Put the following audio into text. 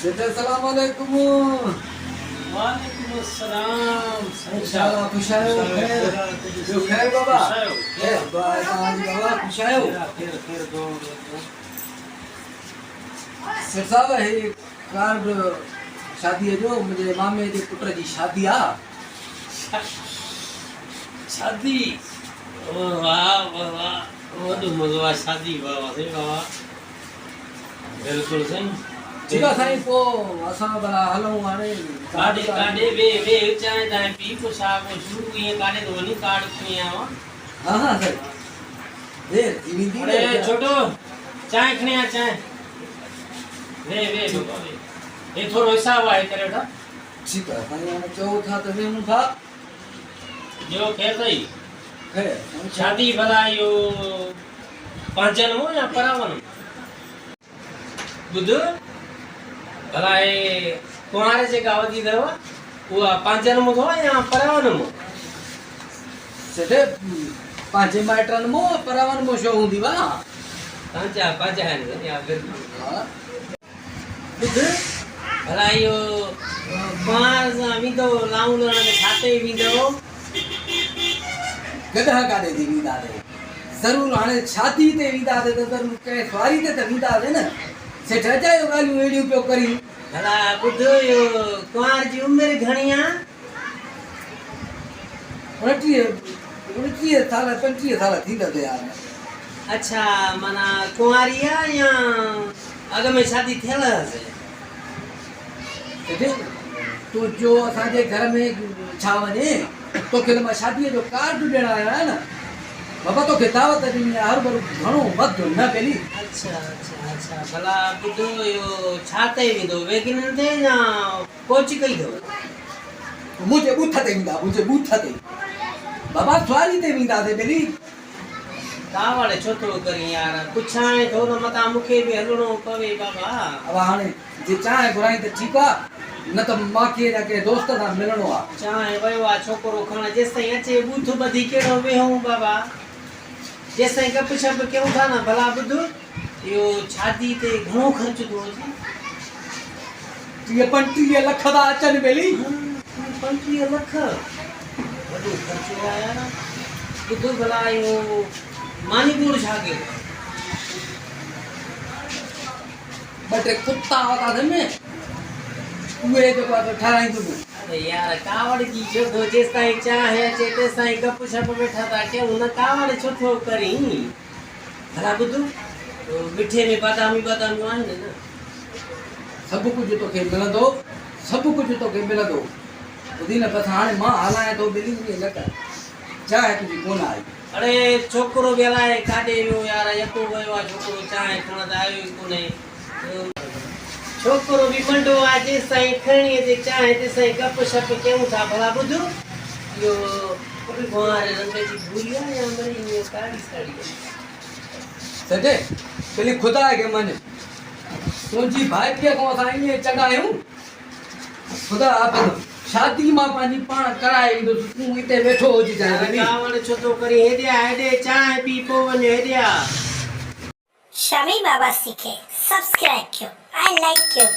سيٺ السلام عليڪم. وعليڪم السلام سائين شاء الله خوش آهيو خير ٻيو خير بابا خير دعا آهي توهان جي بابا خوش آهيو خير خير دعا سيٺ صاحب هي ڪارڊ شادي جو منهنجي مامي جي پٽ جي شادي آ شادي واه واه وڏو مزو آ شادي واه واه سائين واه واه بلڪل سائين. ٺيڪ آ سائين پو اسان ڀلا هلون هاڻي. ڪاڏي ڪاڏي وي وي چانهه تانهه پي پو ڇا ڪو شروع ڪيئن ڪاڏي ٿو وڃين ڪارڊ کڻي آيو آن. ها ها سائين دير ٿي ويندي نه. اڙي ڇوٽو چانهه کڻي آ چانهه وي وي بابا وي هي ٿورو حساب آهي ڪري وٺان. ٺيڪ آ سائين هاڻي چئو ٿا ته ويهون ٿا. ٻيو خير اٿئي؟ خير سائين. شادي ڀلا اهو پنهنجن مون يا پراون مون؟ ٻڌ ڀلا هي ڪنوار جيڪا وڌي اٿئو اها پنهنجن مون اٿو يا پراون مون؟ سيٺ پنهنجي مائٽن مون پراون مون شو هوندي وا. پنهنجا پنهنجا آهن يا بلڪل. ها. ٻڌ ڀلا اهو ڪنوار سان ويندو لائون لهڻ ته ڇا تي ويندو؟ گڏهه گاڏي تي وينداسين. ضرور هاڻي شادي تي وينداسين ته ضرور ڪنهن سواري تي ته وينداسين نه. سيٺ اجايو ڳالهيون اهڙيون پيو ڪرين. ڀلا ٻڌ اهو ڪنوار جي عمر گهڻي آ؟ 29 سال 25 سال ٿيندس يار. اڇا معنيٰ ڪنواري آ يا اڳ ۾ شادي ٿيل هئس؟ سيٺ تنهنجو اسان جي گهر ۾ ڇا وڃي توکي ته مان شاديء جو ڪارڊ ڏيڻ آيو آهيان نه بابا توکي دعوت ڏني آهي هروڀرو گهڻو وڌ نه ٻيلي. اڇا اڇا اڇا ڀلا ٻڌو اهو ڇا تي ويندو ويگنن تي يا ڪوچ ڪئي اٿو؟ منهنجي ٻوٿ تي ويندا منهنجي ٻوٿ تي بابا سواري تي وينداسين ٻيلي. ڪاوڙ ڇو ٿو ڪرين يار پڇانء ٿو نه متان مون کي به هلڻو پوي بابا. ابا هاڻي جي چانهه گهرائين ته ٺيڪ آ نه ته مان کي اڃا ڪنهن دوست سان ملڻو آ. چانهه ويو آ ڇوڪرو کڻ جيستائين اچي ٻوٿ ٻڌي ڪهڙو ويهون بابا جيستائين گپ شپ ڪيون ٿا نه ڀلا ٻڌ اهو شادي تي گهڻو خرچ ٿو اچي؟ ٽيهه پنٽيهه لک ٿا اچن ٻيلي. 25 لک وڏو خرچو آ يار. ٻڌ ڀلا اهو ماني ٻوڙ ڇا ڪيو اٿو؟ ٻه ٽي ڪتا وتا اٿم اهي جيڪو آ سو ٺهرائيندم. اڙي يار ڪاوڙ جي ڇو ٿو جيستائين چانهه اچي تيستائين گپ شپ ويٺا ٿا ڪيون نه ڪاوڙ ڇو ٿو ڪرين. ڀلا ٻڌ، مٺي ۾ باداميون باداميون آهن نه؟ سڀ ڪجهه توکي ملندو، سڀ ڪجهه توکي ملندو. ٻڌي نه بس هاڻي مان هلايان ٿو ٻلي ائين نه ڪر. چانهه تنهنجي ڪونه آئي. اڙي ڇوڪرو به الائي ڪاڏي ويو يار، يڪو ويو آ ڇوڪرو چانهه کڻڻ ته آيو ئي ڪونهي. ڇوڪرو به منڊو آ، جيستائين کڻڻي اچي چانهه تيستائين گپ شپ ڪيون ٿا. ڀلا ٻڌ، اهو ڪنوار رنگ جي ڀوري آ يا مري ائين ڪاري ساڙي آ؟ سيٺ، ڀلي خدا کي مڃ، تنهنجي ڀائٽيء کان اسان ائين چڱا آهيون. خدا حافظ، شادي مان پنهنجي پاڻ ڪرائي ايندس، تون اتي ويٺو هججانء يار ڀلي. ڪاوڙ ڇو ٿو ڪرين، هيڏي آ هيڏي، چانهه پي پوء وڃ، هيڏي آ. شمي بابا سکي سبسڪرائب ڪيو ۽ لائيڪ ڪيو.